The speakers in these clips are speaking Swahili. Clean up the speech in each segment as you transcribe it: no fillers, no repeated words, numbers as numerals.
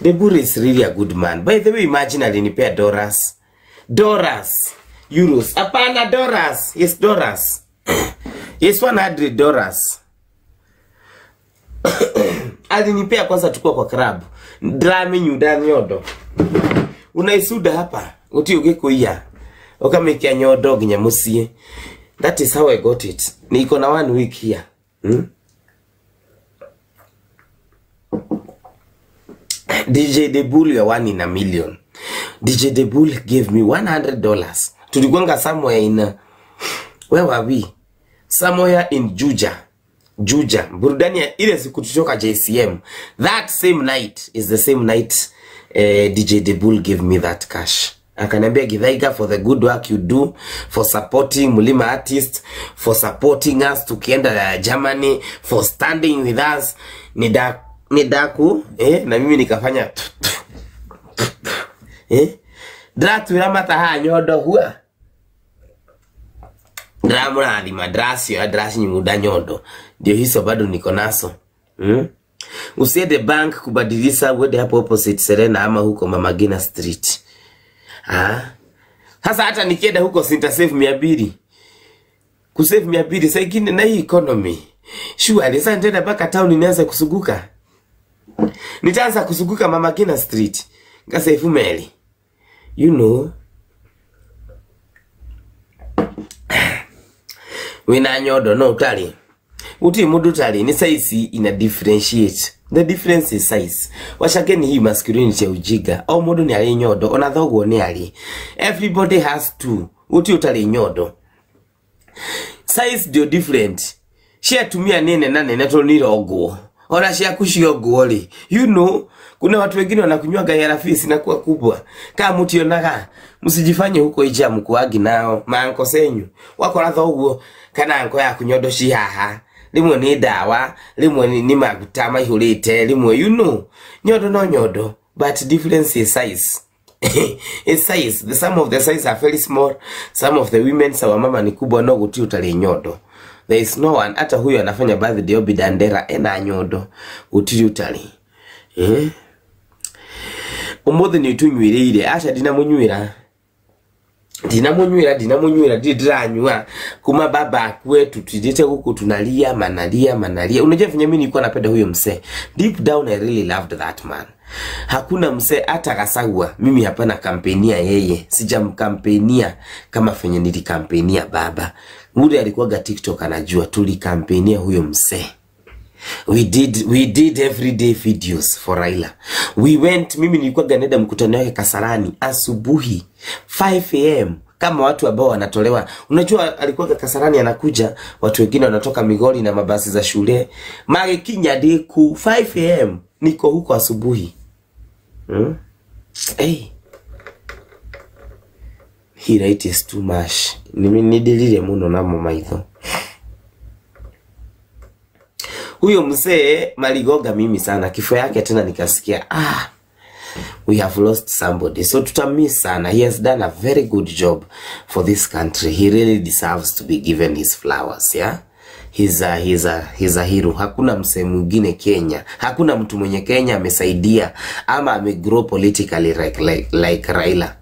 Deburi is really a good man. By the way, imagine alinipea dollars. Dollars. Euros. Hapana, dollars. Yes, dollars. Yes, $100. Alinipea kwanza tukua kwa club. Drami nyuda nyodo. Unaisuda hapa. Uti ugekuia. Ukamikia nyodo nginya musie. That is how I got it. Niko na 1 week here. DJ Debul, you are 1 in a million. DJ Debul gave me $100. Tulikuanga somewhere in, where were we? Somewhere in Juja. Juja. Burudani ya ile siku tutoka JCM. That same night is the same night DJ Debul gave me that cash. Akaniambia, Githaiga, for the good work you do, for supporting Mulima artists, for supporting us tukienda Germany, for standing with us. Nidaku, na mimi nikafanya Ndratwira mataha nyondo hua. Ndramurathima ndracio ndracinyuda nyondo. Ndio hizo bado niko naso. Usiende bank kubadilisha, uende hapo opposite Serena ama huko Mama Gina Street. Sasa hata nikienda huko sinta save 200. Kusave 200 sasa ingine na hii economy. Sure, sasa nitaenda mpaka town nianze kusuguka. Nitaanza kusuguka Mama Gina Street. Ngasave meli. You know. Wina nyodo no utali. Uti mudu utali ni size ina differentiate. The difference is size. Washakeni hii masculinity ya ujiga. Au mudu ni ali nyodo, ona thoguo ni ali. Everybody has two. Uti utali nyodo. Size ndio different. Shia tumia nene na nene to ni rogo. Ona shia kushio goli. You know, kuna watu wengine wanakunywa gaya rafisi na kuwa kubwa. Kama mutionaga, msijifanye huko ija mkuagi nao, maanko senyu. Wako la thoguo kana anko ya kunyodo shihaha. Limwe ni dawa, limwe ni maguta maihurite, limwe you know. Nyodo no nyodo, but difference is size. It's size. The some of the size are very small. Some of the women sawa mama ni kubwa no guti utali nyodo. There is no one hata huyo anafanya birthday Obi Dandera ena nyodo utiri utali. Umuthi ni tunywireire acha ndina munywira. Ndina munywira ndiranywa kuma baba kwetu tujite huku tunalia manalia manalia. Unajua venye mimi nilikuwa napenda huyo msee. Deep down I really loved that man. Hakuna msee hata Gasagwa mimi hapana kampenia yeye. Sijamkampenia kama venye nilikampenia baba. Ule alikuwaga TikTok anajua tulikampenia huyo msee. We did everyday videos for Raila. We went, mimi nilikuwa ganeda mkutano wake Kasarani asubuhi 5 am kama watu ambao wanatolewa. Unajua alikuwa Kasarani anakuja, watu wengine wanatoka Migori na mabasi za shule. Mage Diku 5 am niko huko asubuhi. Hey. He right is too much. Nimi nidilire muno na maitho. Huyo mzee maligoga mimi sana. Kifo yake tena nikasikia, we have lost somebody. So tutamiss sana. He has done a very good job for this country. He really deserves to be given his flowers, yeah? He's a hero. Hakuna msee mwingine Kenya. Hakuna mtu mwenye Kenya amesaidia ama amegrow politically like Raila.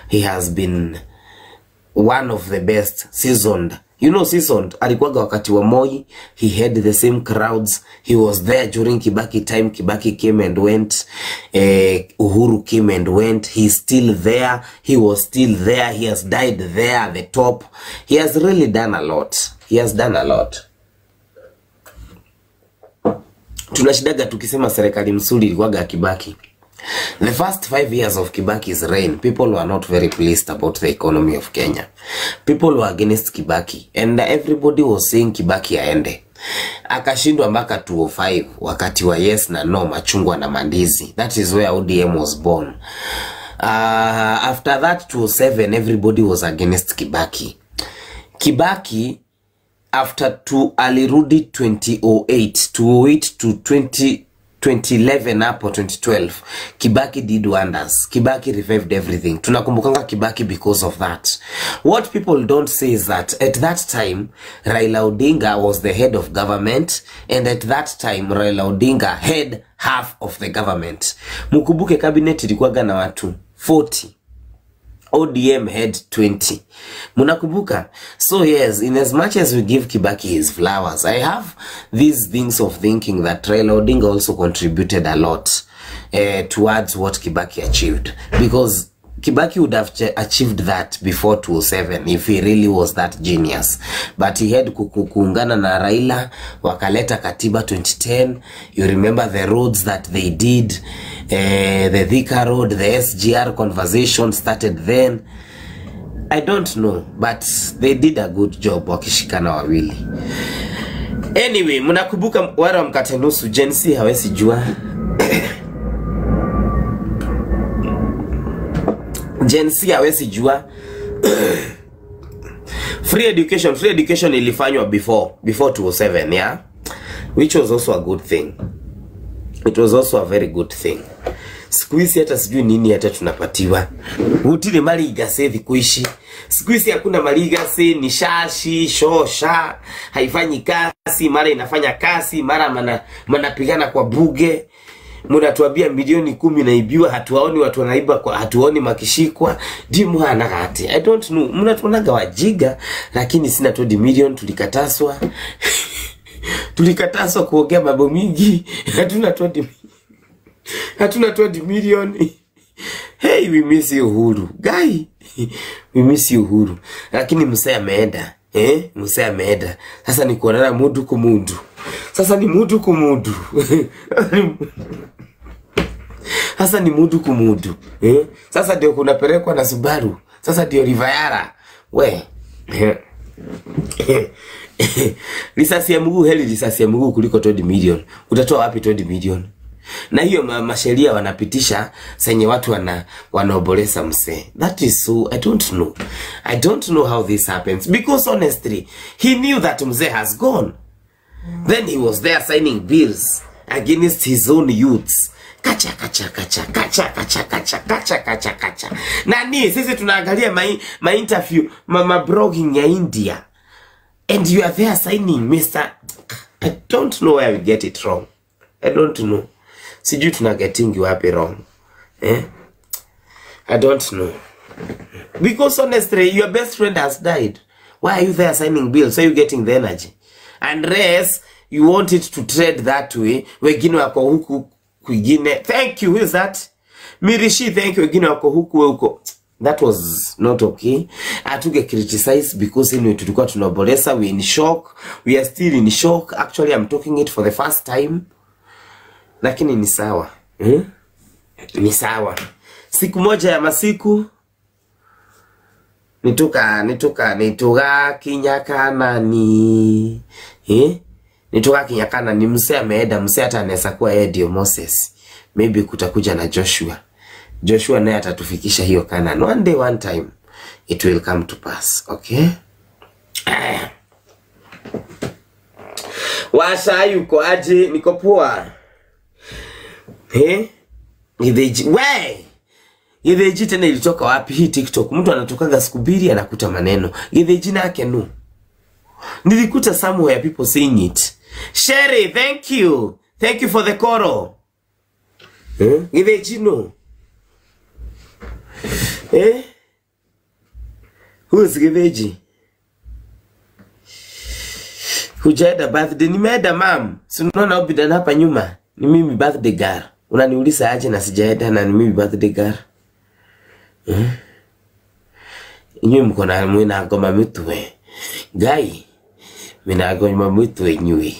He has been one of the best seasoned. You know, seasoned. Alikuwaga wakati wa Moi, he had the same crowds. He was there during Kibaki time. Kibaki came and went. Uhuru came and went. He's still there. He was still there. He has died there at the top. He has really done a lot. He has done a lot. Tunashidaga tukisema serikali msuri ilikuwaga Kibaki. The first 5 years of Kibaki's reign, people were not very pleased about the economy of Kenya. People were against Kibaki and everybody was saying Kibaki aende. Akashindwa mpaka 2005 wakati wa yes na no, machungwa na mandizi. That is where ODM was born. After that 2007, everybody was against Kibaki. Kibaki after two alirudi 2008, 2008 to 2011 hapo 2012, Kibaki did wonders. Kibaki revived everything. Tunakumbukanga Kibaki because of that. What people don't say is that at that time Raila Odinga was the head of government, and at that time Raila Odinga had half of the government. Mkumbuke cabinet ilikuwaga na watu 40. ODM had 20. Munakumbuka? So yes, in as much as we give Kibaki his flowers, I have these things of thinking that Raila Odinga also contributed a lot towards what Kibaki achieved. Because Kibaki would have achieved that before 2007 if he really was that genius. But he had kuungana na Raila, wakaleta katiba 2010. You remember the roads that they did, the Thika Road, the SGR conversation started then. I don't know, but they did a good job wakishikana wawili. Anyway, mnakumbuka wale wa mkate nusu, Gen Z hawezi jua. Gen Z hawezi jua. Free education ilifanywa before 2007, yeah, which was also a good thing. It was also a very good thing. Siku hizi hata sijui nini hata tunapatiwa. Utile mali igase kuishi. Siku hizi hakuna mali igase, ni shashi, shosha, haifanyi kasi, mara inafanya kasi, mara manapigana kwa buge. Mnatuambia milioni 10 naibiwa, hatuwaoni watu wanaiba, kwa hatuoni makishikwa. Dimu hana gati. I don't know. Mnatuonaga wajiga, lakini sina 20 million tulikataswa. Tulikataswa kuongea mambo mingi. Hatuna 20 million. Hey, we miss you Uhuru. Guy, we miss you Uhuru. Lakini msee ameenda. Msee ameenda. Sasa ni kuonana mudu kumudu. Sasa ni mudu kumudu. Sasa ni mudu kumudu. Sasa ndio kunapelekwa na Subaru. Sasa ndio Riviera. We. Risasi ya mguu, heli risasi ya mguu kuliko 20 million. Utatoa wapi 20 million? Na hiyo masheria wanapitisha senye watu wanaobolesa msee. That is so, I don't know. I don't know how this happens. Because honestly, he knew that mzee has gone. Then he was there signing bills against his own youths. Kacha, kacha, kacha, kacha, kacha, kacha, kacha, kacha, kacha. Nani, sisi tunaangalia my interview, ma blogging ya India. And you are there signing, Mr. I don't know where we get it wrong. I don't know. Sijui tunagetingi wapi wrong. I don't know. Because honestly, your best friend has died. Why are you there signing bills? Are you getting the energy? Unless you want it to trade that way. Wengine wako huku kwingine. Thank you. Who is that? Mirishi, thank you. Wengine wako huku huko. That was not okay. Atuge criticize because anyway tulikuwa tunabolesa. We in shock. We are still in shock. Actually, I'm talking it for the first time. Lakini ni sawa. Ni sawa. Siku moja ya masiku nituka kinyakana ni nituka kinyakana ni msee ameenda, msee hata anaweza kuwa yeye ndio Moses. Maybe kutakuja na Joshua. Joshua naye atatufikisha hiyo Canaan. One day, one time it will come to pass. Okay? Washa yuko aje? Niko poa. Githeji, we! Githeji tena ilitoka wapi hii TikTok? Mtu anatokaga siku mbili anakuta maneno. Githeji na yake no. Nilikuta somewhere people saying it. Sherry, thank you. Thank you for the coro. Githeji no. Who is Githeji? Hujaenda birthday? Nimeenda mam. Si unaona Obidan hapa nyuma? Ni mimi birthday girl. Unaniuliza aje na sijaenda na ni mimi birthday girl. Inywe mko na mwina ngoma mitwe. Guy, mina ngoma mitwe nywe.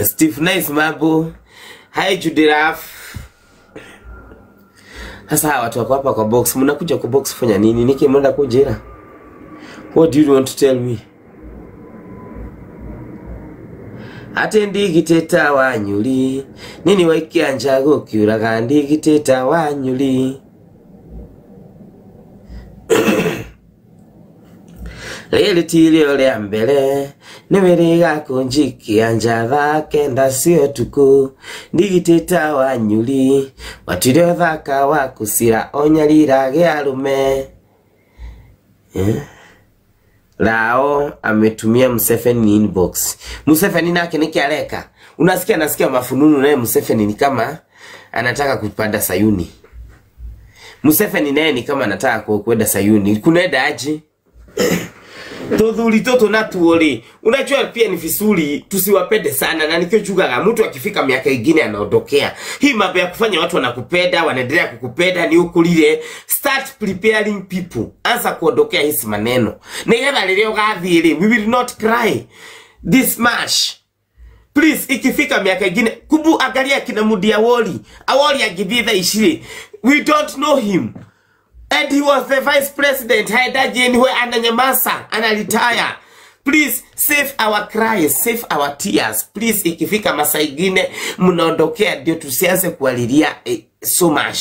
Steve Nice mambo. Hi Judiraf. Sasa watu wako hapa kwa box. Mnakuja kwa box kufanya nini? Niki mwenda kujira. What do you want to tell me? Ate ndigiteta wanyuli. Nini waikianja gokiuraga ndigiteta wanyuli. Rĩrĩ ti rĩo rĩa mbere nĩwĩrĩga kũnjikia nja thaa kenda cia ũtukũ ndigitĩta wa nyuri watire ũthaka wa kũcira onyarira gĩa arũme. Rao ametumia Museveni inbox. Museveni nake niki aleka. Unasikia nasikia mafununu naye Museveni ni kama anataka kupanda Sayuni. Museveni naye ni kama anataka kwenda Sayuni. Kunaenda aje? Tudhuri toto na tuole. Unajua pia ni vizuri tusiwapende sana, na nikichugaga mtu akifika miaka ingine anaondokea. Hii mambo ya kufanya watu wanakupenda, wanaendelea kukupenda ni ukulile. Start preparing people. Anza kuondokea hizi maneno. Nigetha rĩrĩa ũgathiĩ rĩ, we will not cry this much. Please, ikifika miaka ingine, kubu angalia kina Mudi Awori. Awori angĩthiĩ thaa ici rĩ, we don't know him. And he was the vice president. Haendaji anywhere, ananyamaza, ana retire. Please save our cries, save our tears. Please, ikifika masaa ingine mnaondokea ndio tusianze kualilia so much.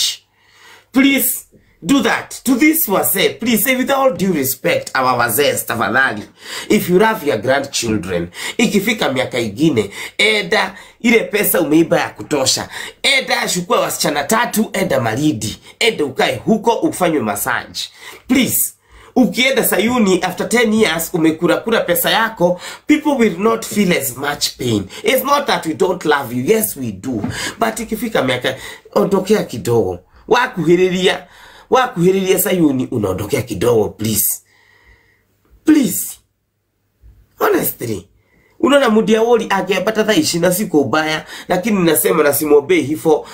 Please do that. To this wazee, please, with all due respect, our wazee, tafadhali. If you love your grandchildren, ikifika miaka ingine, eda ile pesa umeiba ya kutosha. Eda chukua wasichana 3, eda Malindi, eda ukae huko ufanywe massage. Please, ukienda Sayuni after 10 years umekura kura pesa yako, people will not feel as much pain. It's not that we don't love you. Yes, we do. But ikifika miaka, ondokea kidogo. Wakuhiriria Sayuni, unaondokea kidogo, please. Please. Honestly. Unaona Mudi Awori angepata thaa ici na siko ubaya, lakini nasema na simwombei hivyo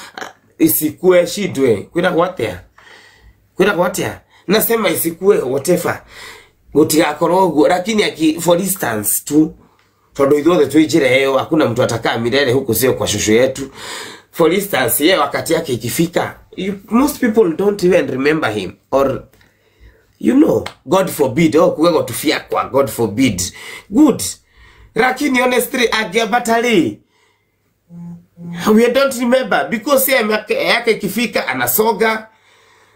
isikue shidwe. Kwira gwatia. Kwira gwatia. Nasema isikue whatever. Gutigakorwo uguo, lakini aki for instance tu tondu ithuothe twi njira iyo hakuna mtu atakaa milele huku, sio kwa shosho yetu. For instance, yeye wakati yake ikifika, most people don't even remember him, or you know, God forbid, oh kuwego tufia kwa God forbid. Good. Lakini honestly angeambata rĩ, we don't remember because yeye yake ikifika anasoga,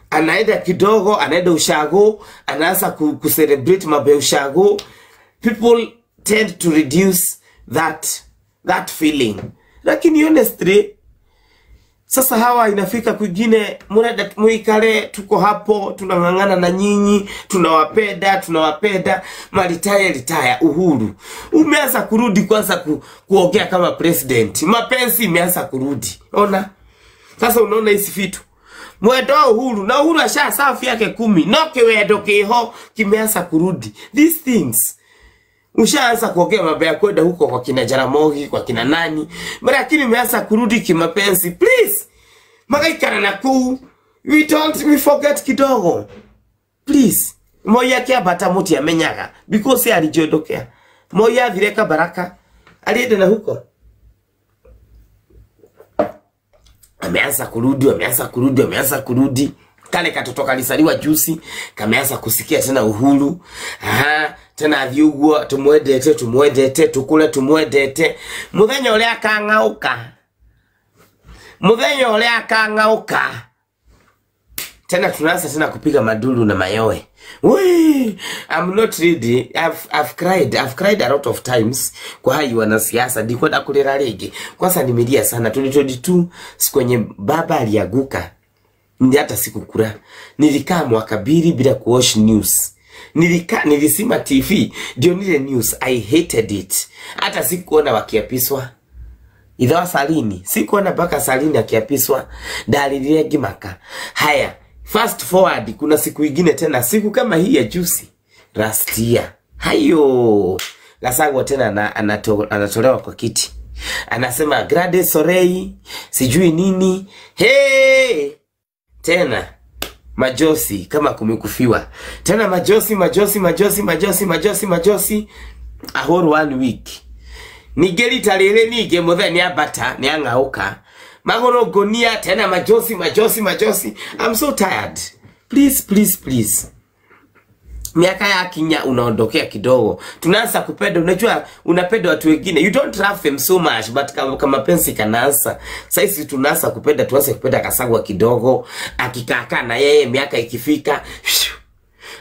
anaenda kidogo, anaenda ushago, anaanza ku celebrate mambo ya ushago. People tend to reduce that feeling. Lakini honestly sasa hawa inafika kwingine murenda muikale, tuko hapo tunang'ang'ana na nyinyi, tunawapenda, tunawapenda, malitaya litaya. Uhuru umeanza kurudi kwanza kuongea kama president. Mapenzi imeanza kurudi. Ona sasa, unaona hizi vitu mwendo wa Uhuru, na Uhuru asha safi yake 10 no kiwendo kiho kimeanza kurudi. These things ushaanza kuongea mambo ya kwenda huko kwa kina Jaramogi, kwa kina nani, lakini umeanza kurudi kimapenzi. Please, magaikara na kuu, we don't, we forget kidogo. Please, Moi akiambata muti amenyaga because alijondokea. Moi athire Baraka, alienda na huko. Ameanza kurudi, ameanza kurudi, ameanza kurudi. Kale katoto kalisaliwa juzi, kameanza kusikia tena Uhuru. Aha, tena athiĩ tumwendete, tumwendete, tukule tumwendete. Muthenya ũrĩa akang'auka. Muthenya ũrĩa akang'auka. Tena tunaanza tena kupiga madulu na mayowe. Wee, I'm not ready. I've cried. I've cried a lot of times kwa hai wanasiasa. Ndikwenda kulira rĩngĩ. Kwanza nimelia sana 2022 siku yenye baba alianguka. Ndi hata sikukula. Nilikaa mwaka 2 bila kuwatch news. Nilisima TV ndio nile news. I hated it. Hata sikuona wakiapiswa. Ithawa Salini, sikuona mpaka Salini akiapiswa. Ndalililia ngimaka. Haya, fast forward kuna siku ingine tena, siku kama hii ya juzi last year. Hayo Gachagua tena anatolewa kwa kiti. Anasema Gladys Sorei sijui nini. Hey! Tena majosi kama kumekufiwa. Tena majosi majosi majosi majosi majosi majosi a whole 1 week. Nigeri tarere nige muthe ni ambata ni ang'auka. Magoro gonia tena majosi majosi majosi. I'm so tired. Please please please. Miaka ya kinya unaondokea kidogo. Tunaanza kupenda, unajua unapenda watu wengine. You don't love them so much but kama pensi kanaanza. Sasa tunaanza kupenda, tuanze kupenda Gachagua kidogo. Akikaka na yeye miaka ikifika.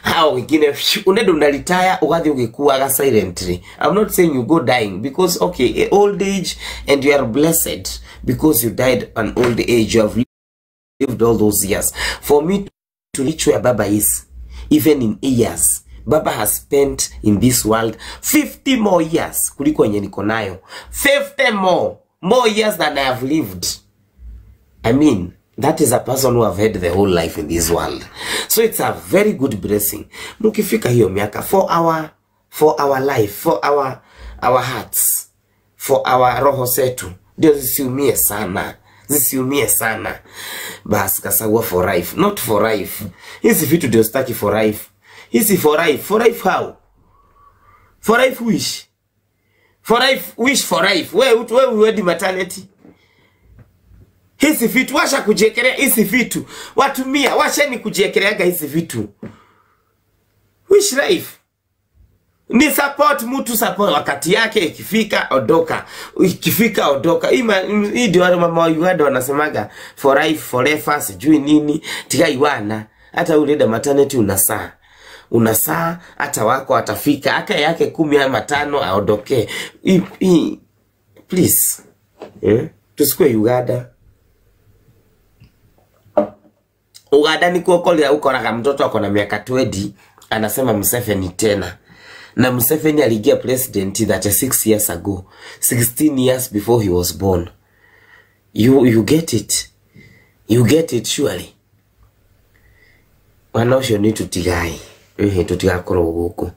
Hao wengine unaenda unaretire, ugathi ugikuaga silently. I'm not saying you go dying because, okay, old age, and you are blessed because you died an old age. You have lived all those years. For me to reach where Baba is, even in years, Baba has spent in this world 50 more years kuliko yenye niko nayo. 50 more years than I have lived. I mean, that is a person who have had the whole life in this world. So it's a very good blessing. Mukifika hiyo miaka, for our life, for our hearts, for our roho zetu, ndio zisiumie sana. Zisiumie sana. Bas Gachagua for life, not for life. Hizi vitu ndio sitaki for life. Hizi for life, for life how? For life wish. For life wish for life. Wewe wewe wedi maternity. Hizi vitu washa kujiekelea hizi vitu. Watumia washeni kujiekeleaga hizi vitu. Wish life. Ni support mtu, support wakati yake ikifika, ondoka. Ikifika, ondoka. Hii ndio wale mama wa Uganda wanasemaga for life, forever, sijui nini. Tigai wana. Hata uleda maternity unasaa. Unasaa hata wako atafika aka yake 10 ama 5 aondoke. Hii, please. Eh? Tusikue Uganda. Uganda ni kuokolea ukoraga mtoto ako na miaka 20 anasema Museveni tena. Na Museveni aliingia president 36 years ago, 16 years before he was born. You get it. You get it surely. Wana ũcio nĩ tutigai. Tutigakorwo gũkũ.